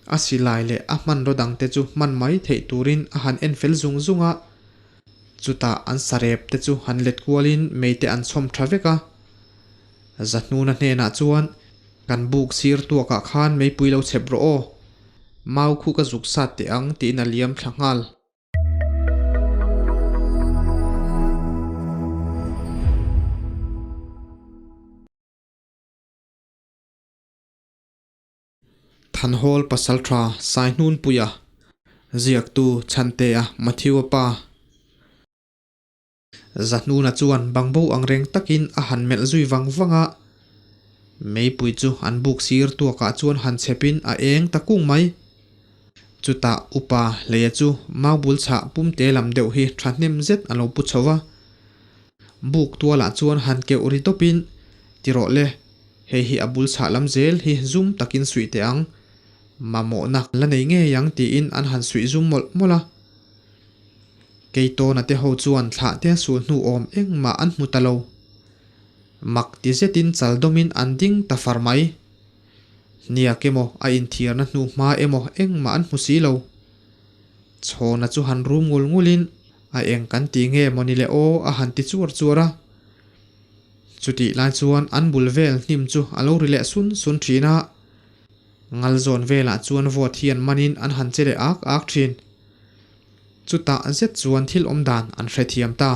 A silai leh a hmanraw dangte chu hman mai theih turin a han en fel zung zung a. Chutah an sarep te chu han let kualin mei te an chhawm tha vek a. Zahnuna hnenah chuan, Kan buk sir tuakah khan meipui lo chhep rawh aw. Mau khu ka zuk sat teh ang tiin a liam thla nghal. Thanhawl Pasaltha Saihnunpuia, Ziaktu Chhantea Matthew-a pa. Zahnuna chuan bangbo ang reng takin a han melh zui vang vang a, meipui chu an buk sir tuakah chuan han chhepin a eng ta kung mai. Chutah upa Hleia chu mau bul chhah pumte lam deuh hi thahnem zet a lo pu chho va. Buk tualah chuan han keuh ri tawpin, Ti rawh le, hei hi a bul chhah lam zel hi zum takin suih teh ang, mamawhna la nei ngei ang tiin an han suih zum mawlh mawlh a. Keitawna te ho chuan thlah te sul hnu awm engmah an hmu ta lo. Mak ti zetin chal dawmin an ding ta far mai. Hniak emaw a inthiarna hnu hma emaw engmah an hmu si lo. Chhawna chu han rum ngul ngulin a eng kan ti nge maw ni le aw a han ti chuar chuar a. Chutih lai chuan an bul vel hnim chu a lo ri leh sun sun thin a. Ngalzawn velah chuan vote hian manin an han che leh ak ak thin. Chutah zet chuan thil awm dan an hrethiam ta.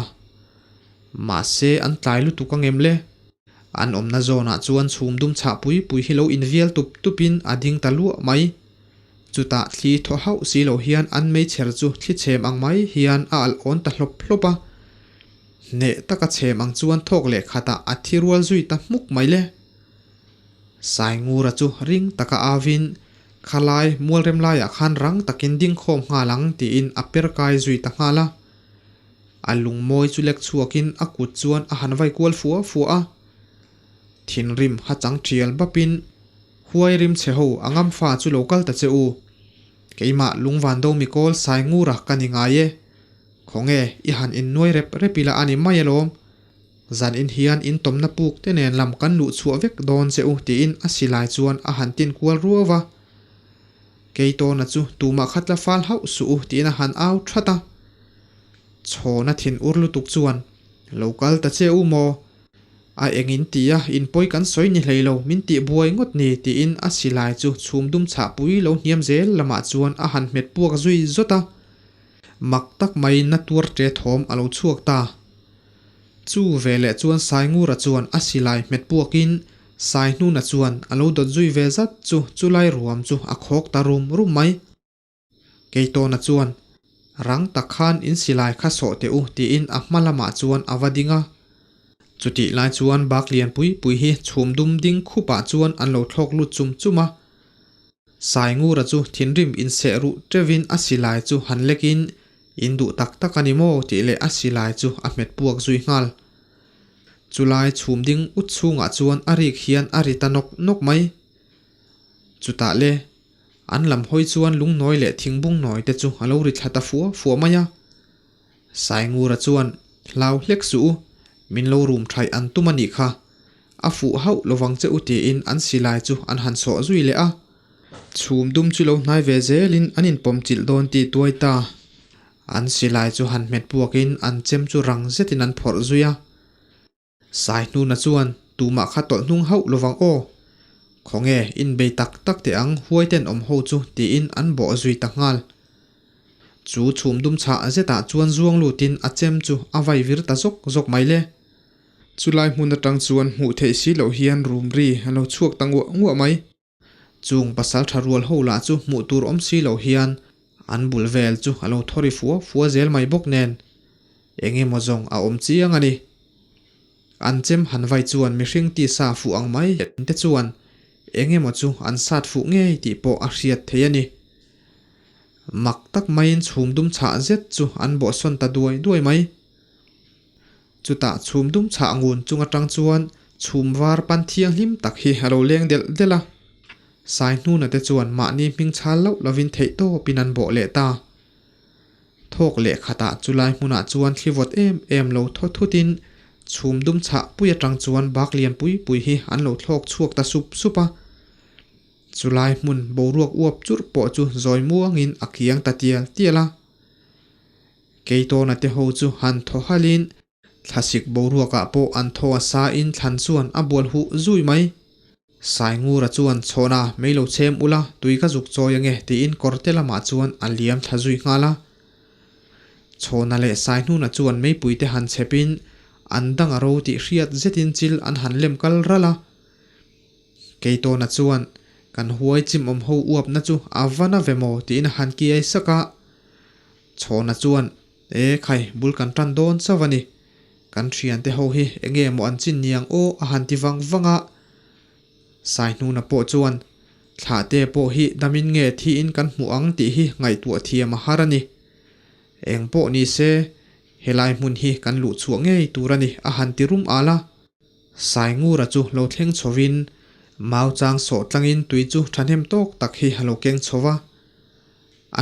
Mahse an tlai lutuk angem le? An awmna zawnah chuan chhum dum chhah pui pui hi lo invial tup tupin a ding ta luah mai. Chutah thli thaw hauh si lo hian an meichher chu thli chhem ang mai hian a alh awn ta hlawp hlawp a. Hneh taka chhem ang chuan thawk leh khatah a thi rual zui ta hmuk mai le. Saingura chu ring taka avin, Khalai, mualrem laiah khan rang takin ding khawm nghal ang tiin a per kai zui ta nghal a. A lungmawi chu lek chhuakin a kut chuan a han vai kual fua fua a. Thinrim ha chang thial bapin, Huai rim chhe ho a ngam fa chu lo kal ta che u. Keimah lungvan do mikawl Saingura ka ni ngai e. Khawnge, i han innuai rep rep ila a ni mai alawm. Zan in hian in tawmna puk te nen lam kan luh chhuah vek dawn che u tiin a silai chuan a han tin kual ruau va. Keitawna chu tumah kha tla fal hauh suh u tiin a han au that a. Chhawna thin ur lutuk chuan, Lo kal ta che u maw? A eng in ti a, in pawi kan sawi ni hlei lo, min tih buai ngawt ni tiin a silai chu chhum dum chhah pui lo hniam zel lamah chuan a han hmet puak zui zawt a. Mak tak maiin na tuar ṭe thawm a lo chhuak ta. Chu veleh chuan Saingura chuan a silai hmet puakin Saihnuna chuan a lo dawt zui ve zat chu chulai ruam chu a khawk ta rum rum mai. Keitawna chuan, Rang tak khan in silai kha sawh teh u tiin a hma lamah chuan a va ding a. Chutih lai chuan bak lian pui pui hi chhum dum ding khupah chuan an lo thlawk lut chum chum a. Saingura chu thinrim inseh ruh teuhin a silai chu han lekin In duh tak tak a ni maw tih leh a silai chu a hmet puak zui nghal. Chulai chhum ding ut chhungah chuan a rik hian a ri ta nawk nawk mai. Chutah le, an lam hawi chuan lungnawi leh thingbung nawi te chu a lo ri thla ta fua fua mai a. Saingura chuan, Hlau hlek suh u, min lo rum thaih an tum a nih kha. A fuh hauh lovang che u tiin an silai chu an han sawh zui leh a. Chhum dum chu lo hnai ve zelin an inpawm chilh dawn tih tuai ta. An silai chu han hmet puakin an chem chu rang zetin an phawrh zui a. Saihnuna chuan tumah kha tawlh hnung hauh lovang aw. Khawnge inbei tak tak teh ang huai ten awm ho chu tiin an bawh zui ta nghal. Chu chhum dum chhah zetah chuan zuang lutin a chem chu a vai vir ta zawk zawk mai le. Chulai hmun atang chuan hmuh theih si loh hian rum ri a lo chhuak ta nguah nguah mai. Chung pasal tha rual ho lah chu hmuh tur awm si loh hian an bul vel chu a lo thaw ri fua fua zel mai bawk nen eng emaw zawng a awm chiang a ni. An chem han vai chuan mihring tisa fuh ang mai te chuan eng emaw chu an sat fuh ngei tih pawh a hriat thei a ni. Mak tak maiin chhum dum chhah zet chu an bawhsawn ta duai duai mai. Chutah chhum dum chhah ngun chung atang chuan chhum var pan thianghlim tak hi a lo leng delh delh a. Saihnuna te chuan mahni hming chhal loh lovin theih tawpin an bawh leh ta. Thawk leh khatah chulai hmunah chuan thli vawt em em lo thaw thutin chhum dum chhah pui atang chuan bak lian pui pui hi an lo thlawk chhuak ta sup sup a. Chulai hmun boruak uap churh pawh chu zawi muangin a kiang ta tial tial a. Keitawna te ho chu han thaw halhin thlasik boruakah pawh an thaw a sain thlan chuan a bual huh zui mai. Saingura chuan chhawna mei lo chhem ula tui ka zuk chawi ange tiin kawrte lamah chuan a liam thla zui nghal a. Chhawna leh Saihnuna chuan meipuite han chhepin an dang a ro tih hriat zetin chil an han lem kal ral a. Keitawna chuan kan huai chimawm ho uapna chu a va na ve maw tiin a han kiai sak a. Chhawna chuan, E khai, bul kan tan dawn chauh a ni. Kan thiante ho hi enge maw an chin niang aw a han ti vang vang a. Saihnuna pawh chuan, Thlahte pawh hi damin nge thiin kan hmuh ang tih hi ngaihtuah thiam a har a ni. Eng pawh ni se, helai hmun hi kan luh chhuah ngei tur a ni a han ti rum al a. Saingura chu lo thleng chhovin mau chang sawh tlangin tui chu thahnem tawk tak hi a lo keng chho va.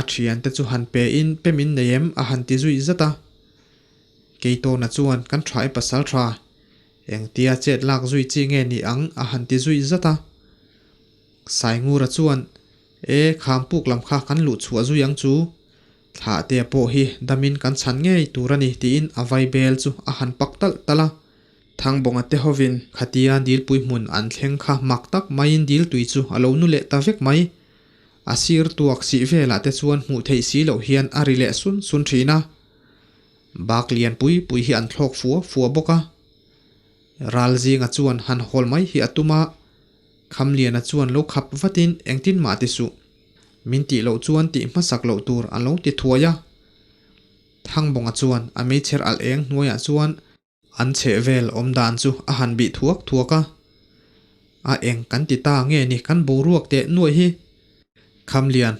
A thiante chu han pe in pe min nei em a han ti zui zat a. Keitawna chuan kan tha e pasal tha, engtia chet lak zui chi nge ni ang a han ti zui zat a. Saingura chuan e kham puk lam kha kan luh chhuah zui ang chu, Thlahte pawh hi damin kan chhan ngei tur a ni tiin a vaibel chu a han pak talh talh a. Thangbawnga te hovin khatia dilpui hmun an thleng kha mak tak maiin diltui chu a lo nu leh ta vek mai. A sir tuak sih velah te chuan hmuh theih si loh hian a ri leh sun sun thin a. Bak lian pui pui hi an thlawk fua fua bawk a. Ralzinga chuan han hawl mai hi a tum a. Khamliana chuan lo khap vatin engtin mah ti suh. Min tih loh chuan tih hmasak loh tur an lo ti thuai a. Thangbawnga chuan a meichher alh eng hnuaiah chuan an chheh vel awm dan chu a han bih thuak thuak a. A eng kan ti ta nge ni kan boruak teh nuaih hi. Khamlian,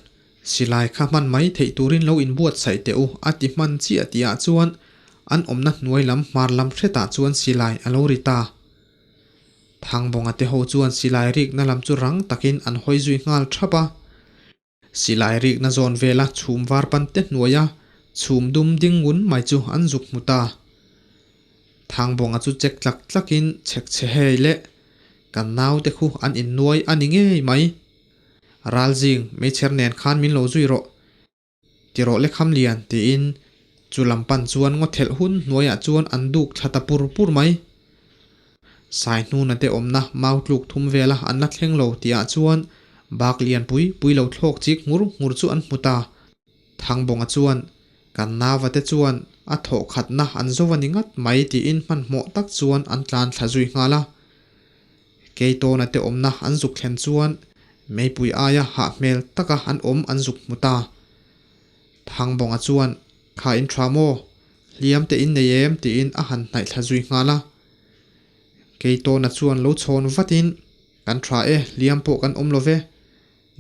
silai kha hman mai theih turin lo inbuatsaih teh u a ti hman chiah tihah chuan an awmna hnuai lam hmar lam hretah chuan silai a lo ri ta. Thangbawnga te ho chuan silai rikna lam chu rang takin an hawi zui nghal thap a. Silai rikna zawn vela chhum var pan te hnuaia chhum dum ding ngun mai chu an zuk hmu ta. Thangbawnga chu chek tlak tlakin chhek chhe hei le, kan naute khu an innuai a ni ngei mai. Ralzing, meichher nen khan min lo zui rawh. Ti rawh le kham lian, tiin chu lam pan chuan ngaw thelh hun hnuaiah chuan an duk thla ta pur pur mai. Sai hnuna te awmna mau tluk thum vela an la thleng lo tihah chuan bak lian pui pui lo thlawk chik ngur ngur chu an hmu ta. Thangbawnga chuan, Kan nauva te chuan a thawh khatna an zo a ni ngat mai tiin hmanhmawh tak chuan an tlan thla zui nghal a. Keitawna te awmna an zuk thlen chuan meipui aia hah hmel taka an awm an zuk hmu ta. Thangbawnga chuan, Kha in tha maw? Hliam te in nei em? tiin a han hnaih thla zui nghal a. Keitawna chuan lo chhawn vatin, Kan tha e, hliam pawh kan awm lo ve.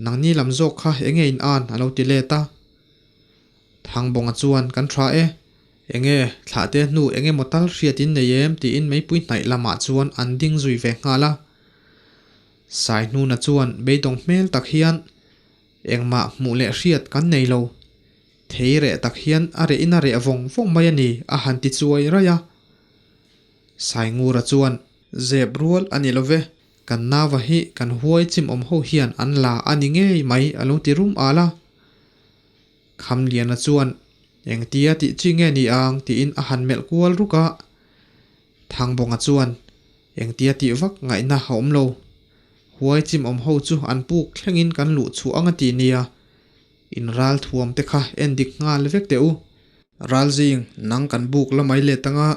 Nangni lam zawk kha enge in an? a lo ti let a. Thangbawnga chuan, Kan tha e. Enge, thlahte hnu eng emaw tal hriat in nei em? tiin meipui hnaih lamah chuan an ding zui ve nghal a. Saihnuna chuan beidawng hmel tak hian, Engmah hmuh leh hriat kan nei lo. Thei reh tak hian a reh in a reh vawng vawng mai a ni, a han ti chuai raih a. Saingura chuan, Zep rual a ni lo ve, kan nauva hi kan huai chimawm ho hian an la a ni ngei mai, a lo ti rum al a. Khamliana chuan, Engtia tih chi nge ni ang? tiin a han melh kual ruk a. Thangbawnga chuan, Engtia tih vak ngaihna a awm lo. Huai chimawm ho chu an puk thlengin kan luh chhuah ang a ti nia. In ral thuam te kha en dik nghal vek teh u. Ralzing, nang kan buk la mai let anga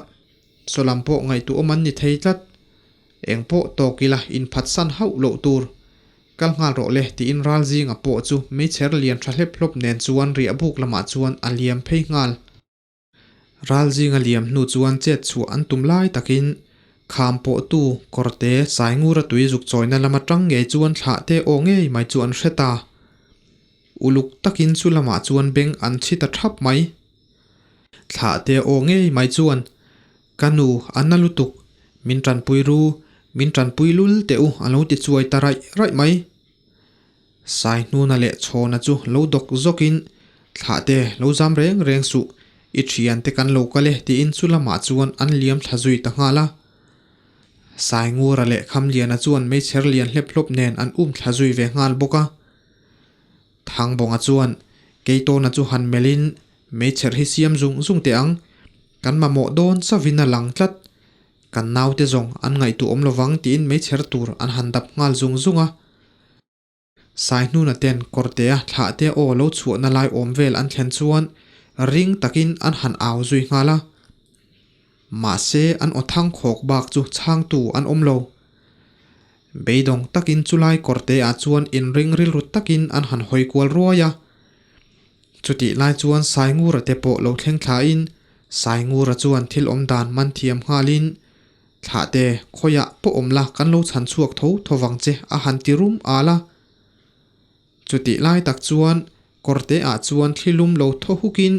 sawlam pawh ngaihtuah awm an ni thei tlat. Eng pawh tawk ila inphatsan hauh loh tur. Kal nghal rawh le tiin ral zinga pawh chu meichher lian tha hlep hlawp nen chuan riah buk lamah chuan a liam phei nghal. Ral zinga liam hnu chuan chet chhuah an tum lai takin kham pawh tu kawrte Saingura tui zuk chawina lam atang ngei chuan thlah te aw ngei mai chu an hre ta. Uluk takin chu lamah chuan beng an chhi ta thap mai. Thlah te aw ngei mai chuan Ka nu, a na lutuk, min tanpui ru, min tanpui lul teh u a lo ti chuai ta raih raih mai. Saihnuna leh Chhawna chu lo dawk zawkin, Thlah te, lo zam reng reng suh, i thiante kan lo kal e tiin chu lamah chuan an liam thla zui ta nghal a. Saingura leh Khamliana chuan meichher lian hlep hlawp nen an um thla zui ve nghal bawk a. Thangbawnga chuan Keitawna chu han melhin meichher hi siam zung zung teh ang, kan mamawh dawn chavin a lang tlat. Kan naute zawng an ngaihtuah awm lovang tiin meichher tur an han dap nghal zung zung a. Saihnuna ten kawrtea thlahte aw lo chhuahna lai awm vel an thlen chuan ring takin an han au zui nghal a. Mahse an aw thang khawk bak chu chhangtu an awm lo. Beidawng takin chulai kawrteah chuan inring rilru takin an han hawi kual ruai a. Chutih lai chuan Saingura te pawh lo thleng thlain Saingura chuan thil awm dan man thiam nghalin Thlahte, khawiah pawh awm la kan lo chhan chhuak tho tho vang che a han ti rum al a. Chutih lai tak chuan kawrte ah chuan thli lum lo thaw hukin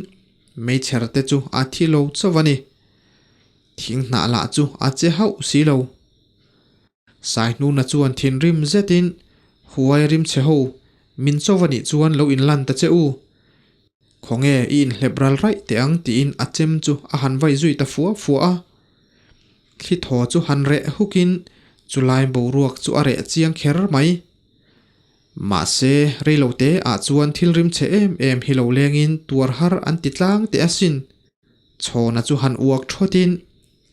meichher te chu a thi lo chauh a ni. Thing hnah lah chu a che hauh si lo. Saihnuna chuan thinrim zetin, Huai rim che ho, min chauh a nih chuan lo inlan ta che u. Khawnge i inhlep ral raih teh ang tiin a chem chu a han vai zui ta fua fua a. Thli thaw chu han reh hukin chulai boruak chu a reh chiang kher mai. Mahse, reilote ah chuan thil rim chhe em em hi lo lengin tuar har an ti tlang teh asin. Chhawna chu han uak thawtin,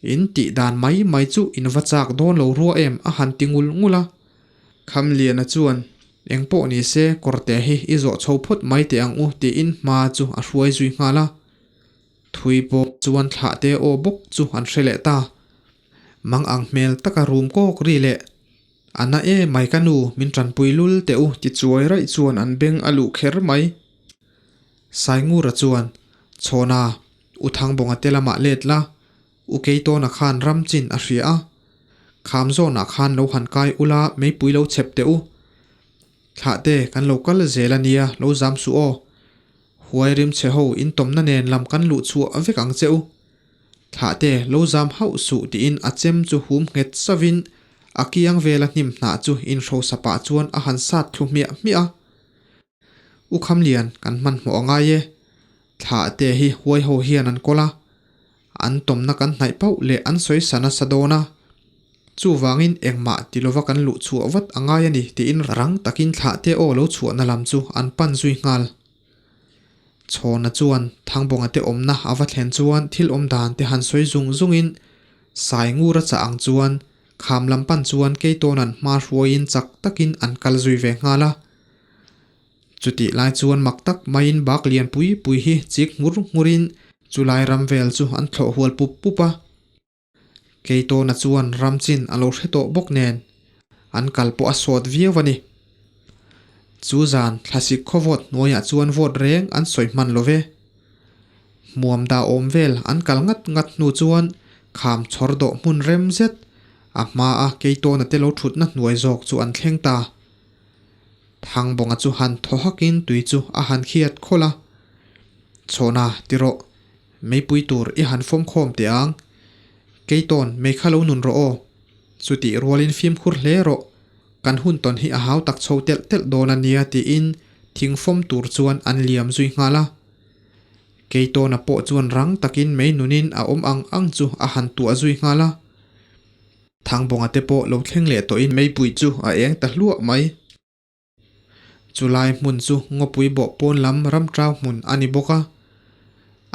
In tih dan mai mai chu in va chak dawn lo rua em a han ti ngul ngul a. Khamliana chuan, Eng pawh ni se, kawrte hi i zawh chho phawt mai teh ang u tiin hma chu a hruai zui nghal a. Thui pawh chuan thlahte aw bawk chu an hre leh ta. Mang ang hmel taka rum kawk ri leh, A na e mai ka nu, min tanpui lul teh u ti chuai raih chuan an beng a luh kher mai. Saingura chuan, Chhawna, U Thangbawnga te lamah let la, U Keitawna khan ram chin a hria a. Kham zawnah khan lo han kai ula meipui lo chhep teh u. Thlahte kan lo kal zel a nia, lo zam suh aw. Huai rim chhe ho in tawmna nen lam kan luh chhuah vek ang che u. Thlahte lo zam hauh suh tiin a chem chu hum nghet savin a kiang vela hnim hnah chu inhrosa pah chuan a han sat thlu hmiah hmiah a. U Khamlian kan hmanhmawh a ngai e. Thlahte hi huai ho hian an kawl a. An tawmna kan hnaih pauh leh an sawi sa nasa dawn a, chuvangin engmah ti lova kan luh chhuah vat a ngai a ni tiin rang takin thlahte aw lo chhuahna lam chu an pan zui nghal. Chhawna chuan Thangbawnga te awmna a va thlen chuan thil awm dan te han sawi zung zungin Sai Ngura chah ang chuan kham lam pan chuan Keitawna'n hma hruaiin chak takin an kal zui ve nghal a. Chutih lai chuan mak tak maiin bak lian pui pui hi chik nghur nghurin chulai ram vel chu an thlawh hual pup pup a. Keitawna chuan ram chin a lo hre tawh bawk nen an kal pawh a sawt viau a ni. Chu zan thlasik khaw vawt hnuaiah chuan vawt reng an sawi hman lo ve. Hmuam dah awm vel an kal ngat ngat hnu chuan kham chhawr dawh hmun rem zet a hmaa Keitawna te lo thutna hnuai zawk chu an thleng ta. Thangbawnga chu han thaw hakin tui chu a han khiat khawlh a, Chhawna, ti rawh, meipui tur i han fawm khawm teh ang. Keitawn, mei kha lo nun rawh aw. Chutih rualin fimkhur hle rawh, kan hun tawn hi a hau tak chho telh telh dawn a nia tiin thing fawm tur chuan an liam zui nghal a. Keitawna pawh chuan rang takin mei nunin a awm ang ang chu a han tuah zui nghal a. Thangbawnga te pawh lo thleng leh tawhin meipui chu a eng ta hluah mai. Chulai hmun chu ngawpui bawh pawn lam ramṭau hmun a ni bawk a,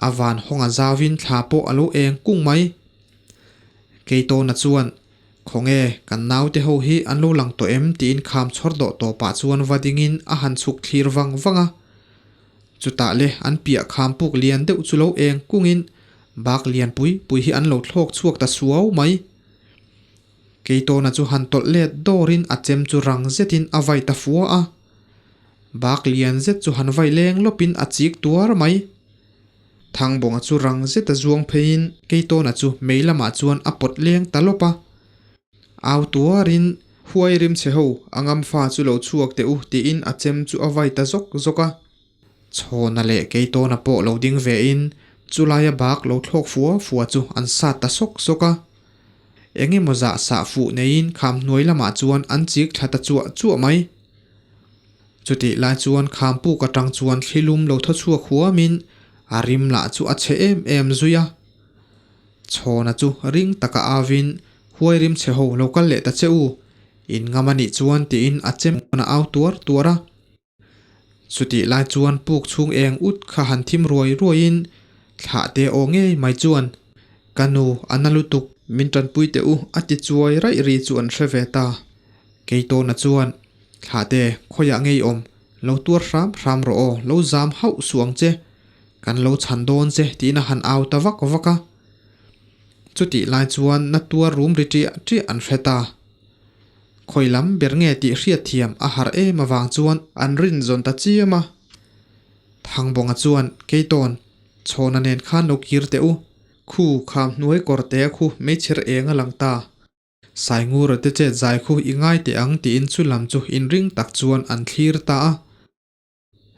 a van hawnga zauin thla pawh a lo eng kung mai. Keitawna chuan, Khawnge, kan naute ho hi an lo lang tawh em? tiin kham chhawr dawh tawpah chuan va dingin a han chhuk thlir vang vang a. Chutah le an piah kham puk lian deuh chu lo eng kungin bak lian pui pui hi an lo thlawk chhuak ta suau mai. Keitawna chu han tawlh let dawrin a chem chu rang zetin a vai ta fua a. Bak lian zet chu han vai leng lawpin a chik tuar mai. Thangbawnga chu rang zeta zuang pheiin Keitawna chu mei lamah chuan a pawt leng ta lawp a. Au tuarin huai rim chhe ho a ngam fa chu lo chhuak teh u tiin a chem chu a vai ta zawk zawk a. Chhawna leh Keitawna pawh lo ding ve in chulaia bak lo thlawk fua fua chu an sat ta sawk sawk a. Eng emaw zah sah fuh neiin kham hnuai lamah chuan an chik thla ta chuah chuah mai. Chutih lai chuan kham puk atang chuan thlilum lo thaw chhuak huamin a rim lah chu a chhe em em zui a. Chhawna chu ring taka avin. Huai rim chhe ho lo kal leh ta che u, in ngam a nih chuan tiin a chem a au tuar tuar a. Chutih lai chuan puk chhung eng ut kha han thim ruai ruaiin thlah te aw ngei mai chuan, Ka nu, a na lutuk, min tanpui teh u a ti chuai raih ri chu an hre ve ta. Keitawna chuan, Thlah te, khawiah ngei awm, lo tuar hram hram rawh aw, lo zam hauh suh ang che, kan lo chhan dawn che tiin a han au ta vak vak a. Chutih lai chuan na tuar rum ri ṭiah ṭiah an hre ta. Khawi lam ber nge tih hriatthiam a harh em avang chuan an rin zawn ta chiam a. Thangbawnga chuan, Keitawn, chhawna nen khan lo kir teh u. Khu kham hnuai kawr te khu meichher eng a lang ta. Saingura te chet zai khu i ngai teh ang tiin chu lam chu inring tak chuan an thlir ta a.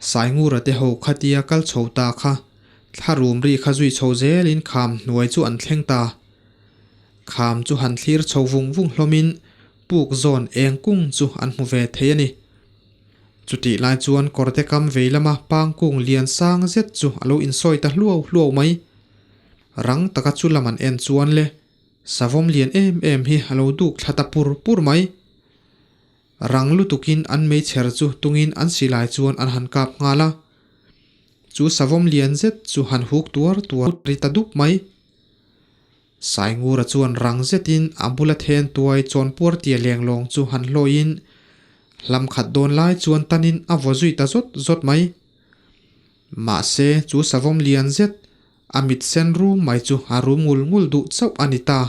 Saingura te ho khatia kal chho ta kha thla rum ri kha zui chho zelin kham hnuai chu an thleng ta. Kham chu han thlir chho vung vung hlawmin puk zawn eng kung chu an hmu ve thei a ni. Chutih lai chuan kawrte kam vei lama pangkung lian sang zet chu a lo insawi ta hluau hluau mai. Rang taka chu lam an en chuan le savawm lian em em hi a lo duk thla ta pur pur mai. Rang lutukin an meichher chu tungin an silai chuan an han kap nghal a. Chu savawm lian zet chu han huk tuar tuar ri ta dup mai. Saingura chuan rang zetin a bula then tuai chawnpuar tia lenglawng chu han hlawiin hlam khat dawn lai chuan tanin a vaw zui ta zawt zawt mai. Mahse chu savawm lian zet a mit sen rum mai chu a rum ngul ngul duh chauh a ni ta.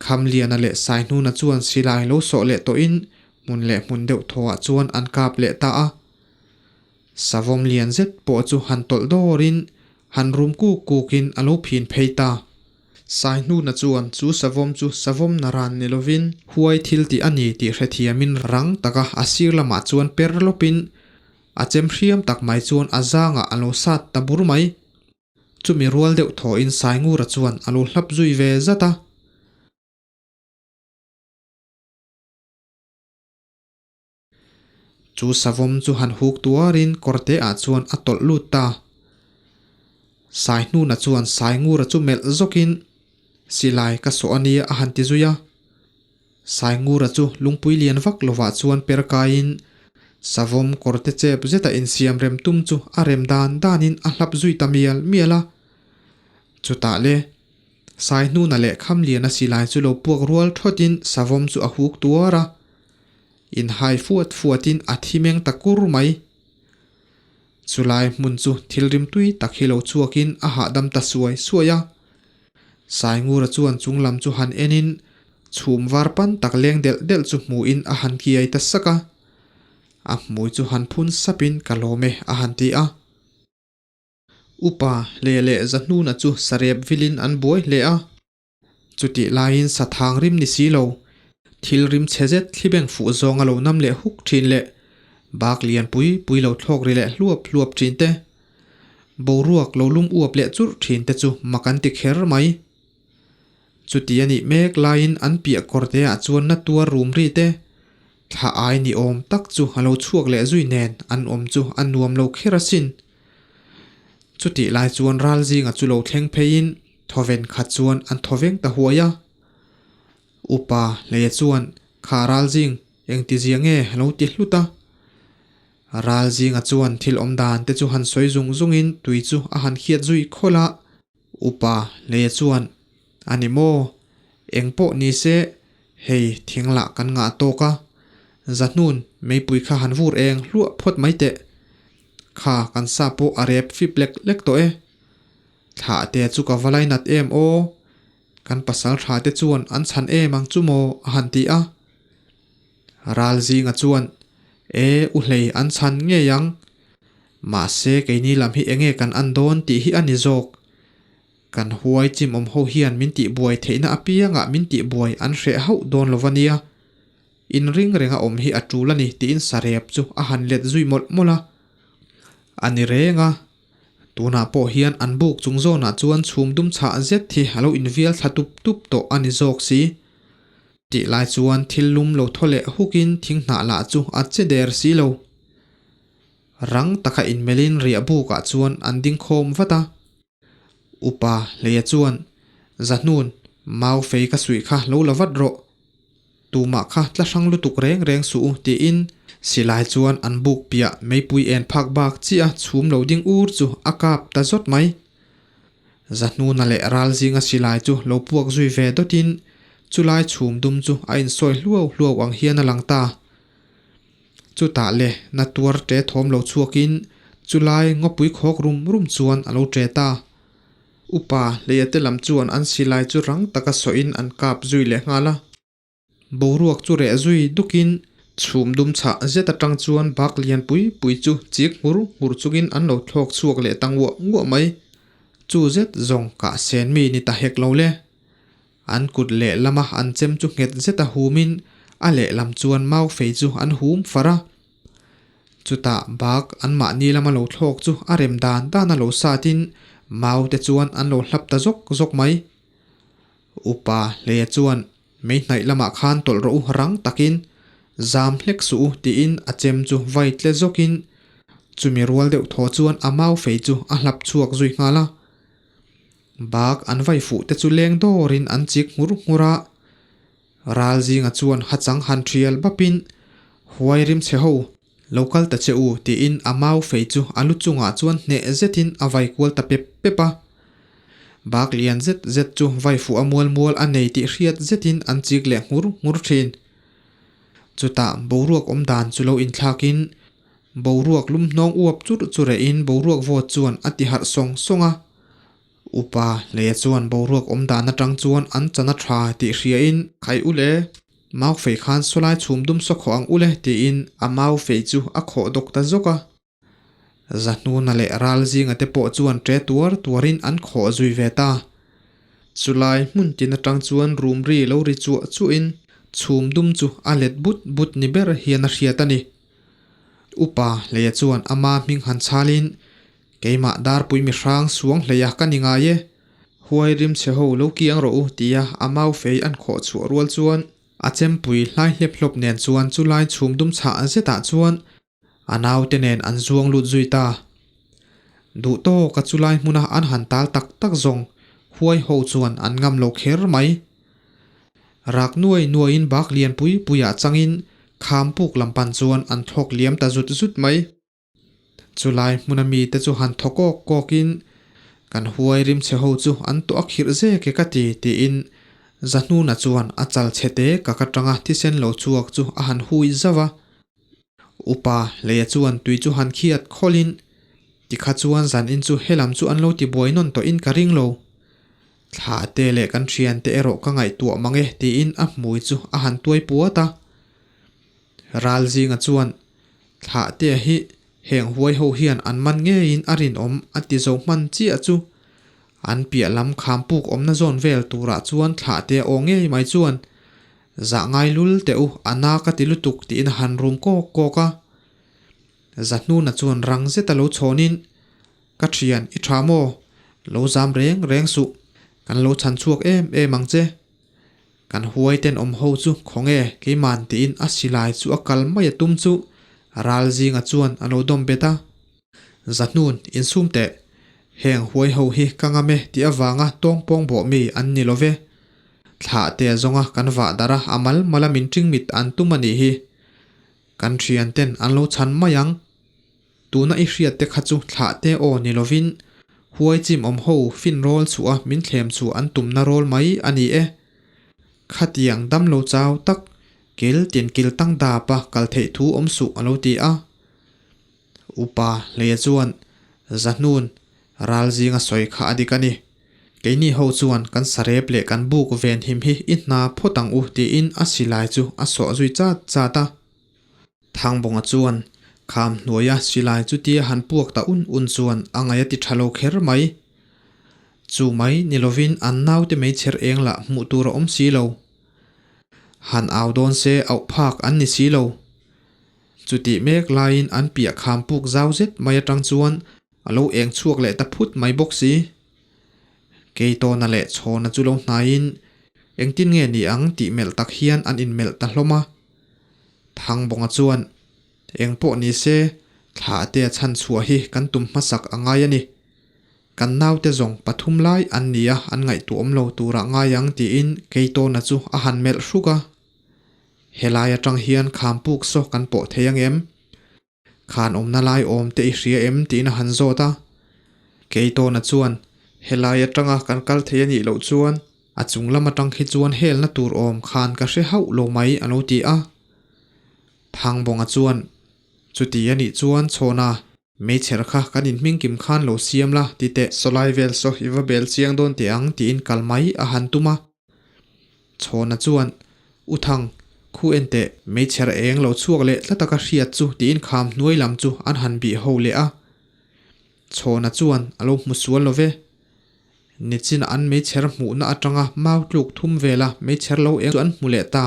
Khamliana leh Saihnuna chuan silai lo sawh leh tawhin hmun leh hmun deuh thawhah chuan an kap leh ta a. Savawm lian zet pawh chu han tawlh dawrin han rum kuk kukin a lo phin phei ta. Saihnuna chuan chu savawm chu savawm naran ni lovin huai thil tih a ni tih hrethiamin rang taka a sir lamah chuan per lawpin a chem hriam tak mai chuan a zangah a lo sat ta bur mai. Chumi rual deuh thawhin Saingura chuan a lo hlap zui ve zat a. Chu savawm chu han huk tuarin kawrte ah chuan a tawlh lut ta. Saihnuna chuan Saingura chu melh zawkin, Silai ka sawh a nia a han ti zui a. Saingura chu lungpui lian vak lovah chuan per kaiin savawm kawrte chep zeta insiam rem tum chu a rem dan danin a hlap zui ta mial mial a. Chutah le, Saihnuna leh Khamliana silai chu lo puak rual thawtin savawm chu a huk tuar a. Inhai fuat fuatin a thi meng ta kur mai. Chulai hmun chu thil rimtui tak hi lo chhuakin a hahdam ta suai suai a. Saingura chuan chung lam chu han enin chhum var pan tak leng delh delh chu hmuhin a han kiai ta sak a. A hmui chu han phun sapin ka lawm e a han ti a. Upa leh leh Zahnuna chu sarep vilin an buai hle a. Chutih laiin sathang rim ni si lo, thil rim chhe zet thlibeng fuh zawng a lo nam leh huk thin leh bak lian pui pui lo thlawk ri leh hluap hluap thin te, boruak lo lum uap leh churh thin te chu mak an ti kher mai. Chuti a nih mek laiin an piah kawr te ah chuan na tuar rum ri te, thla ai ni awm tak chu a lo chhuak leh zui nen an awm chu a nuam lo kher asin. Chutih lai chuan ral zinga chu lo thleng pheiin Thawven khat chuan an thawveng ta huai a. Upa Hleia chuan, Kha Ralzing, engtizia nge a lo ti hlut a. Ralzinga chuan thil awm dan te chu han sawi zung zungin tui chu a han khiat zui khawlh a. Upa Hleia chuan, A ni maw? Eng pawh ni se, hei thing lah kan ngah tawk a. Zahnun, meipui kha han vur eng hluah phawt mai teh. Kha kan sa pawh a rep fip lek lek tawh e. Thlah te chu ka va lainat em aw? Kan pasal tha te chuan an chhan em ang chu maw? a han ti a. Ral zinga chuan, E, u hlei an chhan ngei ang. Mahse keini lam hi enge kan an dawn tih hi a ni zawk. Kan huai chimawm ho hian min tihbuai theihna apiangah min tihbuai an hreh hauh dawn lo va nia. Inring renga awm hi a tul a ni tiin sarep chu a han let zui mawlh mawlh a. A ni reng a. Tunah pawh hian an buk chung zawnah chuan chhum dum chhah zet hi a lo invial thla tup tup tawh a ni zawk si. Tih lai chuan thil lum lo thaw leh hukin thing hnah lah chu a che der si lo. Rang taka inmelhin riah bukah chuan an ding khawm vat a. Upa Hleia chuan, Zahnun, Mau fei ka suih kha lo la vat rawh. Tumah kha tla hrang lutuk reng reng suh u tiin silai chuan an buk piah meipui en phak bak chiah a chhum lo ding ur chu a kap ta zawt mai. Zahnuna leh ral zinga silai chu lo puak zui ve dawtin chulai chhum dum chu a insawi hluau hluau ang hian a lang ta. Chutah le na tuar ṭe thawm lo chhuakin chulai ngawpui khawk rum rum chuan a lo ṭe ta. Upa hleia te lam chuan an silai chu rang taka sawhin an kap zui leh nghal a. Boruak chu reh zui dukin chhum dum chhah zet atang chuan bak lian pui pui chu chik nghur nghur chungin an lo thlawk chhuak leh ta nguah nguah mai. Chu zet zawng kah sen mi ni ta hek lo le. An kut leh lama an chem chu nghet zeta humin a lehlam chuan mau fei chu an hum far a. Chutah bak anmahni lama lo thlawk chu a rem dan dan a lo satin mau te chuan an lo hlap ta zawk zawk mai. Upa Hleia chuan mei hnaih lamah khan tawlh rawh u rang takin zam hlek suh u tiin a chem chu vai tle zawkin chumi rual deuh thaw chuan a mau fei chu a hlap chhuak zui nghal a. Bak an vai fuh te chu leng dawrin an chik nghur nghur a. Ral zinga chuan hachang han thial bapin, Huai rim chhe ho, lo kal ta che u, tiin a mau fei chu a lu chungah chuan hneh zetin a vai kual ta pep pep a. Bak lian zet zet chu vai fuh a mual mual a nei tih hriat zetin an chik leh nghur nghur thin. Chutah boruak awm dan chu lo inthlakin boruak lum hnawng uap churh churehin boruak vawt chuan a ti harh sawng sawng a. Upa Hleia chuan boruak awm dan atang chuan an chan a tha tih hriain, Khai ule, mau fei khan sawlai chhum dum saw khawh ang ule tiin a mau fei chu a khawh dawk ta zawk a. Zahnuna leh ral zinga te pawh chuan ṭe tuar tuarin an khawh zui ve ta. Chulai hmun tin atang chuan rum ri lo ri chuah chuahin chhum dum chu a let but but ni ber hian a hriat a ni. Upa Hleia chuan ama hming han chhalin Keimah darpui mi hrang suang hleia ka ni ngai e, huai rim chhe ho lo kiang rawh u tia a mau fei an khawh chhuah rual chuan a chempui hlai hlep hlawp nen chuan chu lai chhum dum chhah zetah chuan a naute nen an zuang lut zui ta. Duh tawka chu lai hmuna an han tal tak tak zawng huai ho chuan an ngam lo kher mai. Rak nuai nuaiin bak lian pui puiah changin kham puk lam pan chuan an thlawk liam ta zut zut mai. Chulai hmuna mite chu han thaw kawk kawkin, Kan huai rim chhe ho chu an tawh a khirh zek e ka ti, tiin Zahnuna chuan a chal chhe te kak atanga thisen lo chhuak chu a han hui zauh a. Upa Hleia chuan tui chu han khiat khawlhin, Tikha chuan zanin chu helam chu an lo ti buai nawn tawhin ka ring lo. Thla te leh kan thiante erawh ka ngaihtuah mang e, tiin a hmui chu a han tuai puat a. Ral zinga chuan, Thlahtea hi heng huai ho hian an man ngeiin a rinawm a ti zo hman chiah chu. An piah lam kham puk awmna zawn vel turah chuan Thlahtea aw ngei mai chuan, Zah ngai lul teh u, a na ka ti lutuk tiin a han rum kawk kawk a. Zahnuna chuan rang zeta lo chhawnin, Ka thian, i tha maw? Lo zam reng reng suh, kan lo chhan chhuak em em ang che. Kan huai tenawm ho chu khawnge keiman tiin a silai chu a kal mai a tum chu ral zinga chuan a lo dawm bet a. Zahnun insum teh, heng huai ho hi ka ngam e tih avanga tawngpawng bawh mi an ni lo ve. Thlah te zawnga kan vah darh a a mal mal a min ṭingmit an tum a nih hi. Kan ṭhian ten an lo chhan mai ang. Tuna i hriat te kha chu thlah te aw ni lovin huai chim awm ho fin rawl chhuah a min thlem chhuah an tumna rawl mai a ni e. Khatiang dam lo chau tak kil tin kil tang dap a kal theih thu awm suh a lo ti a. Upa Hleia chuan Zahnun ral zinga sawi kha a dik a ni. Keini ho chuan kan sarep leh kan buk venhim hi i hna phawt ang u tiin a silai chu a sawh zui chat chat a. Thangbawnga chuan kham hnuaia silai chutia han puak ta un un chuan a ngaih a ti tha lo kher mai. Chu mai ni lovin an naute meichher eng lah hmuh tur a awm si lo. Han au dawn se auh phak an ni si lo. Chutih mek laiin an piah kham puk zau zet mai atang chuan a lo eng chhuak leh ta phut mai bawk si. Keitawna leh Chhawna chu lo hnaiin engtin nge ni ang tih melh tak hian an inmelh ta hlawm a. Thangbawnga chuan, Eng pawh ni se, thla te a chhan chhuah hi kan tum hmasak a ngai a ni. Kan naute zawng pathum lai an ni a, an ngaihtuah awm lo turah ngai ang tiin Keitawna chu a han melh hruk a. Helai atang hian kham puk saw kan pawh thei ang em? Khan awmna lai awm te i hria em? tiin a han zawt a. Keitawna chuan, Helai atanga kan kal thei a nih loh chuan a chung lam atang khi chuan helna tur awm khan ka hre hauh lo mai a lo ti a. Thangbawnga chuan, Chuti a nih chuan chhawna Meichher kha kan inhmingkim khan lo siam la ti teh. Sawlai vel saw i va bel chiang dawn teh ang tiin kal mai a han tum a. Chhawna chuan, U Thang, khu en teh, meichher eng lo chhuak leh tla taka hriat chu tiin kham hnuai lam chu an han bih ho leh a. Chhawna chuan a lo hmu sual lo ve. Nichin an meichher hmuhna atanga mau tluk thum vela meichher lo eng chu an hmu leh ta.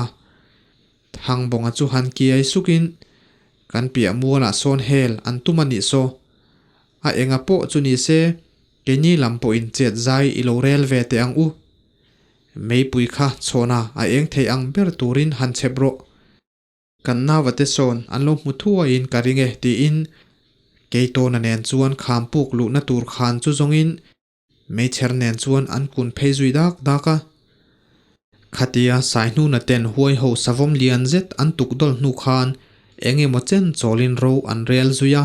Thangbawnga chu han kiai sukin, Kan piah mualah sawn hel an tum a nih saw. A enga pawh chu ni se, keini lam pawhin chet zai i lo rel ve teh ang u. Meipui kha chhawna a eng thei ang ber turin han chhep rawh. Kan nauvate sawn an lo hmu thuaiin ka ring e tiin Keitawna nen chuan khampuk luhna tur khan chu zawngin Meichher nen chuan an kun phei zui dak dak a. Khatia Saihnuna ten huai ho savawm lian zet an tuk dawl hnu khan eng emaw chen chawlin ro an rel zui a.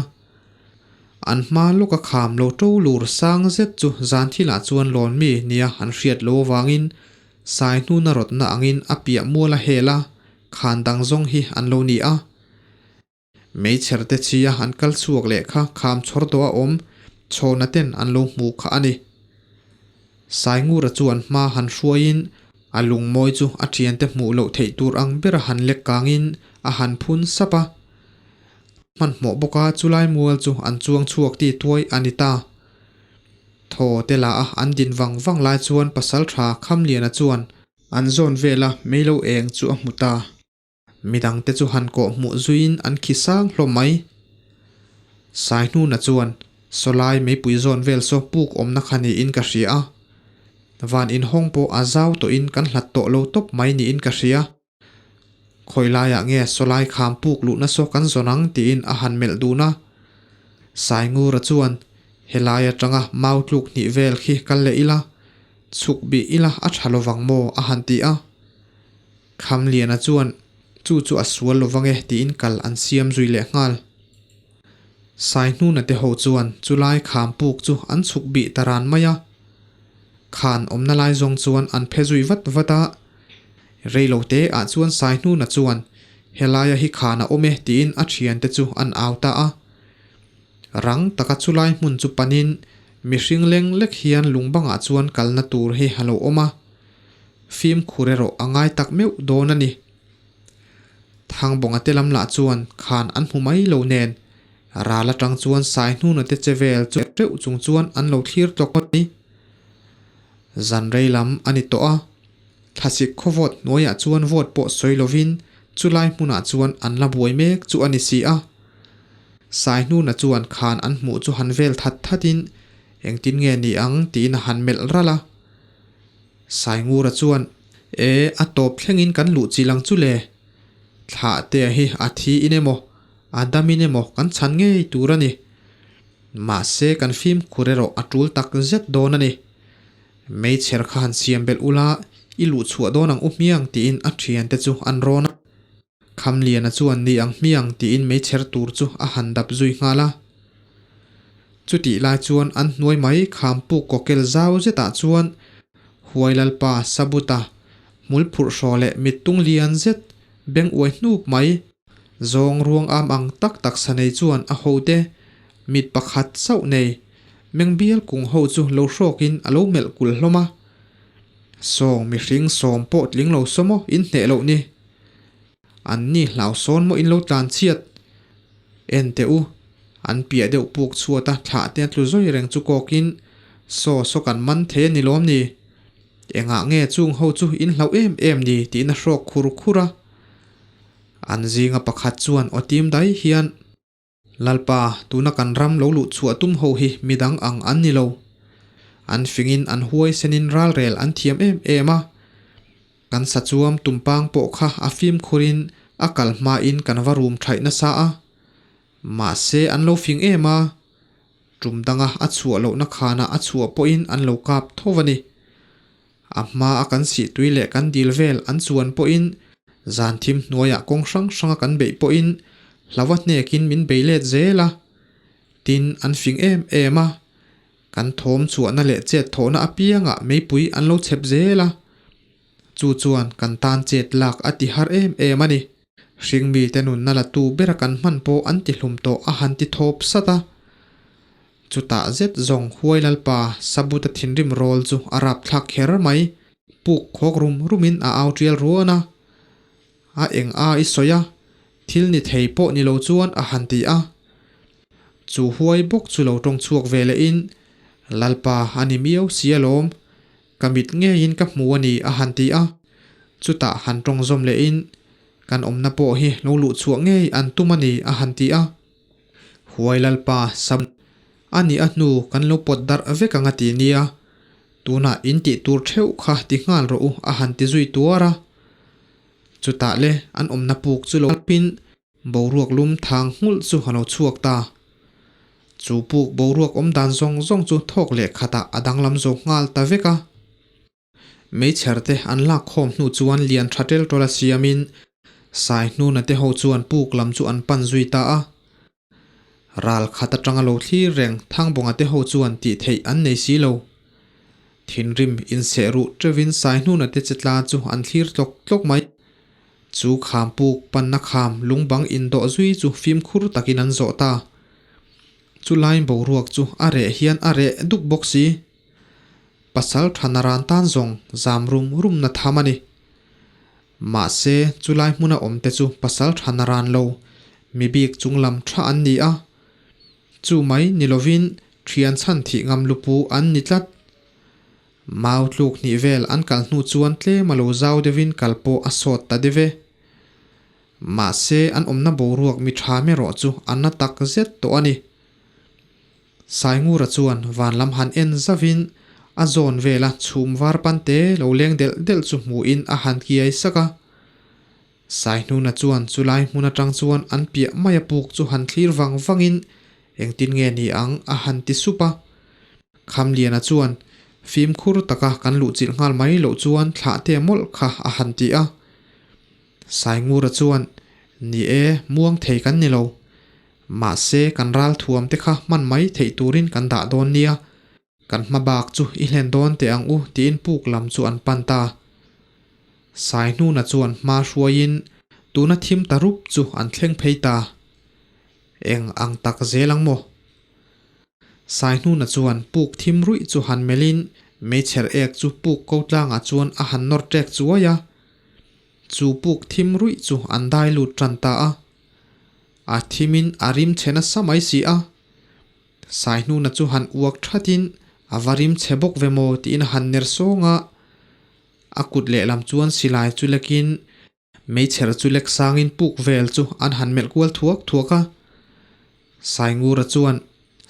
An hma lawka kham lo to lur sang zet chu zan thilah chuan lawn mi nia an hriat lo avangin Saihnuna rawtna angin a piah mual a hel a, khan dang zawng hi an lo ni a. Meichher te chia an kal chhuak leh kha kham chhawr tawh a awm, chhawna ten an lo hmuh kha a ni. Saingura chuan hma han hruaiin a lungmawi chu a thiante hmuh loh theih tur ang bera han lek kangin a han phun sap a. Hmanhmawh bawka chulai mual chu an chuang chhuak ti tuai a ni ta. Thaw te la a an din vang vang lai chuan pasaltha Khamliana chuan an zawn vela meilo eng chu a hmu ta. Midangte chu han kawh hmuh zuiin an khi sang hlawm mai. Saihnuna chuan, Sawlai meipui zawn vel saw puk awmna kha niin ka hria a. Van inhawng pawh a zau tawhin kan hlat tawh lo tawp mai niin ka hria. Khawi laiah nge sawlai kham puk luhna saw kan zawn ang tiin a han melh dun a. Saingura chuan, Helai atanga mau tluk hnih vel khi kal leh ila, chhuk bih ila a tha lovang maw a han ti a. Khamliana chuan, Chu chu a sual lo vang e, tiin kal an siam zui leh nghal. Saihnuna te ho chuan chulai kham puk chu an chhuk bih ta ran mai a. Khan awmna lai zawng chuan an phe zui vat vat a. Reilo te ah chuan Saihnuna chuan, Helaia hi khan a awm e, tiin a thiante chu an au ta a. Rang taka chulai hmun chu panin mihring leng lek hian lungbangah chuan kalna tur hi a lo awm a. Fimkhur erawh a ngai tak meuh dawn a ni. Thangbawnga te lam lah chuan khan an hmu mai lo nen, ral atang chuan Saihnuna te che vel chu teuh chung chuan an lo thlir tlawk ngawt mai. Zan rei lam a ni tawh a, thlasik khaw vawt hnuaiah chuan vawt pawh sawi lovin chulai hmunah chuan an la buai mek chu a ni si a. Saihnuna chuan khan an hmuh chu han vel that thatin engtin nge ni ang tiin a han melh ralh a. Saingura chuan, E, a tawp thlengin kan luh chilh ang chu le. Thlah te hi a thi in emaw, a dam in emaw kan chhan ngei tur a ni. Mahse kan fimkhur erawh a tul tak zet dawn a ni. Meichher kha han siam belh ula, i luh chhuah dawn ang u hmiang tiin a thiante chu an rawn a. Khamliana chuan ni ang hmiang tiin meichher tur chu a han dap zui nghal a. Chutih lai chuan an hnuai mai khampuk kawkel zau zetah chuan Huai Lalpa Sabuta hmul phurh hraw leh mittung lian zet beng uai hnup mai zawng ruang am ang tak tak sa nei chuan a hote mit pakhat chauh nei meng bial kung ho chu lo hrawkin a lo melh kulh hlawm a. Sawng mihring sawm pawh tling lo saw maw in hneh loh ni. An ni hlau sawn maw in lo tlan chhiat? En teh u, an piah deuh puk chhuat a thlah te a tlu zawi reng chu kawkin saw saw kan man thei a ni lawm ni? Engah nge chung ho chu in hlauh em em ni tiin a hrawk khur khur a. An zinga pakhat chuan aw tim dai hian. Lalpa, tuna kan ram lo luh chhuah tum ho hi midang ang an ni lo. An fingin an huaisenin ralrel an thiam em em a. Kan sachuam tumpang pawh kha a fimkhurin a kal hmain kan va rum thaih nasa a. Mahse an lo fing em a. Tum danga a chhuah lohna khanah a chhuah pawhin an lo kap tho a ni. A hma a kan sih tui leh kan dil vel an chuan pawhin zan thim hnuaiah kawng hrang hranga kan beih pawhin hlauha hnekin min bei let zel a. Tin, an fing em em a. Kan thawm chhuahna leh chet thawhna apiangah meipui an lo chhep zel a. Chu chuan kan tan chet lak a ti har em em a ni. Hringmite nunna la tu bera kan hman pawh an ti hlum tawh a han ti thawp sat a. Chutah zet zawng Huai Lalpa Sabuta thinrim rawl chu a rapthlak kher mai. Puk khawk rum rumin a au tial ruan a. A eng a i sawi a, thil ni thei pawh ni lo chuan a han ti a. Chu huai bawk chu lo tawng chhuak ve lehin, Lalpa a ni miau si alawm, Ka mit ngeiin ka hmu a ni a han ti a, chutah han tawng zawm lehin, Kan awmna pawh hi lo luh chhuah ngei an tum a ni a han ti a. Huai Lalpa Sam a nih a hnu kan lo pawt darh vek ang a ti nia, tunah in tih tur theuh kha ti nghal rawh u a han ti zui tuar a. Chutah le an awmna puk chu lo pin Boruak lum thang nghulh chu a lo chhuak ta. Chu puk boruak awm dan zawng zawng chu thawk leh khatah a danglam zo nghal ta vek a. Meichher te an lak khawm hnu chuan lian tha tel tawla siamin Sai hnuna te ho chuan puk lam chu an pan zui ta a. Ral khat atanga lo thlir reng Thangbawnga te ho chuan tih theih an nei si lo. Thinrim inseh ruh teuhin Sai hnuna te che tla chu an thlir tlawk tlawk mai. Chu kham puk panna kham lungbang indawh zui chu fimkhur takin an zawh ta. Chu lai boruak chu a reh hian a reh duk bawk si. Pasal tha naran tan zawng zam rum rum na tham a ni. Mahse, chu lai hmuna awm te chu pasal tha naran lo, mi bik chunglam tha an ni a. Chu mai ni lovin thian chhan thih ngam lupu an ni tlat. Mau tluk hnih vel an kal hnu chuan tlem a lo zau deuhin kal pawh a sawt ta deuh e. Mahse, an awmna boruak mi tha erawh chu a na tak zet tawh a ni. Saingura chuan van lam han en zauhin a zawn vela chhum var pante lo leng delh delh chu hmuhin a han kiai sak a. Saihnuna chuan chulai hmun atang chuan an piah mai a puk chu han thlir vang vangin engtin nge ni ang a han ti sup a. Khamliana chuan fimkhur taka kan luhchilh nghal mai loh chuan thlah te mawlh kha a han ti a. Saingura chuan, Ni e, muang thei kan ni lo. Mahse kan ral thuam te kha hman mai theih turin kan dah dawn nia. Kan hma bak chu i hlen dawn teh ang u tiin puk lam chu an pan ta. Saihnuna chuan hma hruaiin tuna thim ta rup chu an thleng phei ta. Eng ang tak zel ang maw? Saihnuna chuan puk thim ruih chu han melhin meichher ek chu puk ko tlangah chuan a han nawr ṭek chuai a. Chu puk thim ruih chu an dai lut ṭan ta a. A thimin a rim chhe nasa mai si a. Saihnuna chu han uak thatin a va rim chhe bawk ve maw tiin a han ner sawng a. A kut lehlam chuan silai chu lekin meichher chu lek sangin puk vel chu an han melh kual thuak thuak a. Saingura chuan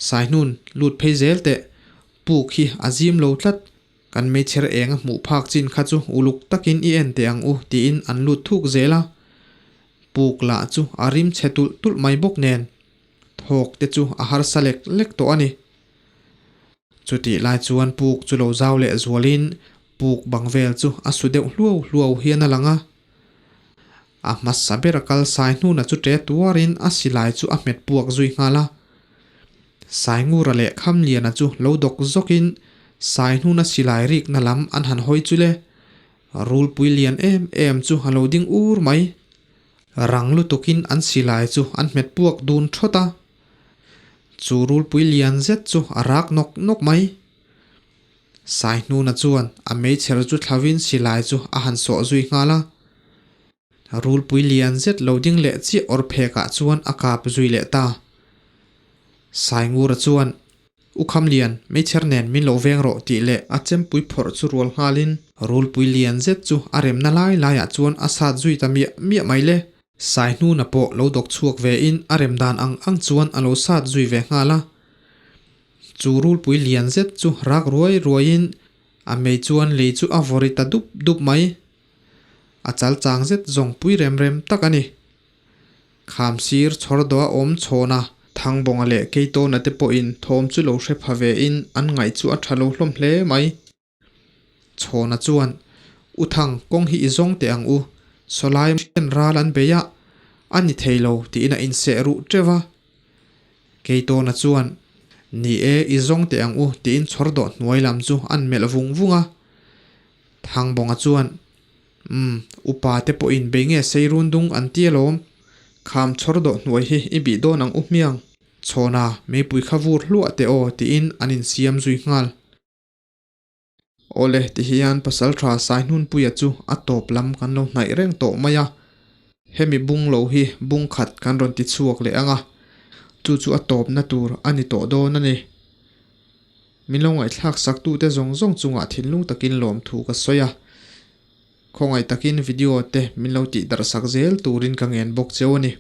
Saihnun lut phei zel teh, puk hi a zim lo tlat, kan meichher eng a hmuh phak chin kha chu uluk takin i en teh ang u tiin an lut thuk zel a. Puk lah chu a rim chhe tulh tulh mai bawk nen. Thawk te chu a harsa lek lek tawh a ni. Chutih lai chuan puk chu lo zau leh zualin puk bang vel chu a su deuh hluau hluau hian a lang a. A hmasa ber a kal sai hnuna chu ṭe tuarin a silai chu a hmet puak zui nghal a. Saingura leh Khamliana chu lo dawk zawkin sai hnuna silai rikna lam an han hawi chu le. Rulpui lian em em chu a lo ding ur mai. Rang lutukin an silai chu an hmet puak dun thawt a. Chu rulpui lian zet chu a rak nawk nawk mai. Saihnuna chuan a meichher chu thlavin silai chu a han sawh zui nghal a. Rulpui lian zet lo ding leh chiah awr phekah chuan a kap zui leh ta. Saingura chuan U Khamlian, meichher nen min lo veng rawh tih leh a chempui phawrh chu rual nghalin rulpui lian zet chu a remna lai laiah chuan a sat zui ta miah miah mai le. Saihnuna pawh lo dawk chhuak vein a rem dan ang ang chuan a lo sat zui ve nghal a. Chu rulpui lian zet chu rak ruai ruaiin a mei chuan lei chu a vawri ta dup dup mai. A chal chang zet zawng pui rem rem tak a ni. Kham sir chhawr dawh a awm chhawn a. Thangbawnga leh Keitawna te pawhin thawm chu lo hre pha vein an ngaih chu a tha lo hlawm hle mai. Chhawna chuan, U Thang, kawng hi i zawng teh ang u. Sawlai hian ral an bei a, a ni thei lo tiin a inseh ruh teuh a. Keitawna chuan, Ni e, i zawng teh ang u tiin chhawr dawh hnuai lam chu an melh vung vung a. Thangbawnga chuan, Umm, upa te pawhin bei nge sei run dung an ti alawm. Kham chhawr dawh hnuai hi i bih dawn ang u hmiang. Chhawna, meipui kha vur hluah teh aw tiin an insiam zui nghal. Awle, tihian Pasalṭha Saihnunpuia chu a tawp lam kan lo hnaih reng tawh mai a. Hemi bung lo hi bung khat kan rawn ti chhuak leh ang a, chu chu a tawpna tur a ni tawh dawn a ni. Min lo ngaihthlak saktute zawng zawng chungah thinlung takin lawmthu ka sawi a. Khawngaih takin video te min lo tih darh sak zel turin ka ngen bawk cheu a ni.